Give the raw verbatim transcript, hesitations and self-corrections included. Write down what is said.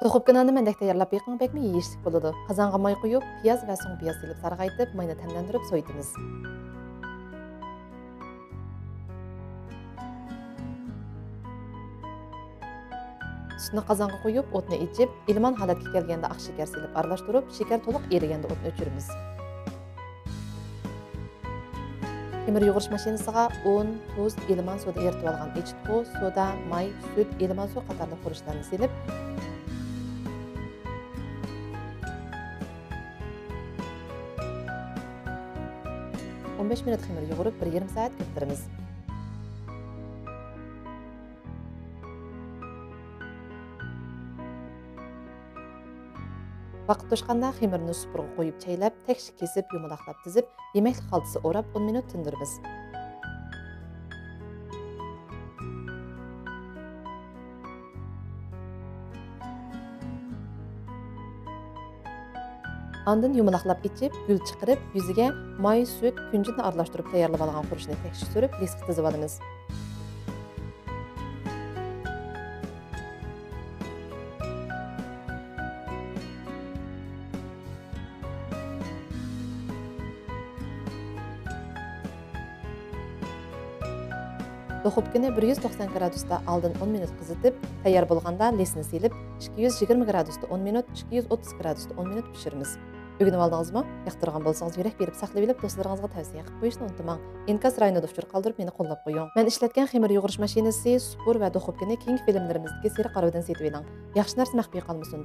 دۇخوپكا ناننى مەندەك تەييارلاپ بېقىڭ، بەكمۇ يېيىشلىك بولىدۇ. قازانغا ماي قۇيۇپ، پىياز ۋە سوڭ پىياز سېلىپ سارغايتىپ، ماينى تەملەندۈرۈپ سوۋۇتىمىز. سۈتنى قازانغا قۇيۇپ، ئوتنى ئېچىپ، ئىلمان ھالەتكە كەلگەندە ئاق شېكەر سېلىپ ئارىلاشتۇرۇپ، شېكەر تولۇق ئېرىگەندە ئوتنى ئۆچۈرىمىز. خېمىر يۇغۇرۇش ماشىنىسىغا ئۇن، تۇز، ئىلمان سۇدا ئېرىتىۋالغان ئېچىتقۇ، سودا، ماي، سۈت، ئىلمان سۇ قاتارلىق خۇرۇچلارنى سېلىپ، ئون بەش مىنۇت خېمىر يۇغۇرۇپ، بىر يېرىم سائەت كۆپتۈرىمىز. ۋاقىت توشقاندا خېمىرنى سۇپۇرغا قويۇپ چەيلەپ، تەكشى كېسىپ، يۇمىلاقلاپ تىزىپ، يېمەكلىك خالتىسى ئوراپ، ئون مىنۇت تىندۇرىمىز. ئاندىن يۇمىلاقلاپ ئېچىپ، گۈل چىقىرىپ، يۈزىگە ماي، سۈت، كۈنجۈتنى ئارىلاشتۇرۇپ تەييارلىۋالغان خۇرۇچنى تەكشى سۈرۈپ، لىسقا تىزىۋالىمىز. دۇخوپكىنى بىر يۈز توقسان گرادۇستا ئالدىن ئون مىنۇت قىزىتىپ، تەييار بولغاندا لىسنى سېلىپ، ئىككى يۈز يىگىرمە گرادۇستا ئون مىنۇت، ئىككى يۈز ئوتتۇز گرادۇستا ئون مىنۇت پىشۇرىمىز. ئۆگىنىۋالدىڭىزمۇ؟ ياقتۇرغان بولسىڭىز، يۈرەك بېرىپ ساقلىۋېلىپ، دوستلىرىڭىزغا تەۋسىيە قىلىپ قويۇشنى ئۇنتۇماڭ. ئىنكاس رايونىدا ئۇچۇر قالدۇرۇپ، مېنى قوللاپ قويۇڭ. مەن ئىشلەتكەن خېمىر يۇغۇرۇش ماشىنىسى، سۇپۇر ۋە دۇخوپكىنى كېيىنكى فىلىملىرىمىزدىكى سېرىق ئارىۋىدىن سېتىۋېلىڭ. ياخشى نەرسە مەخپىي قالمىسۇن.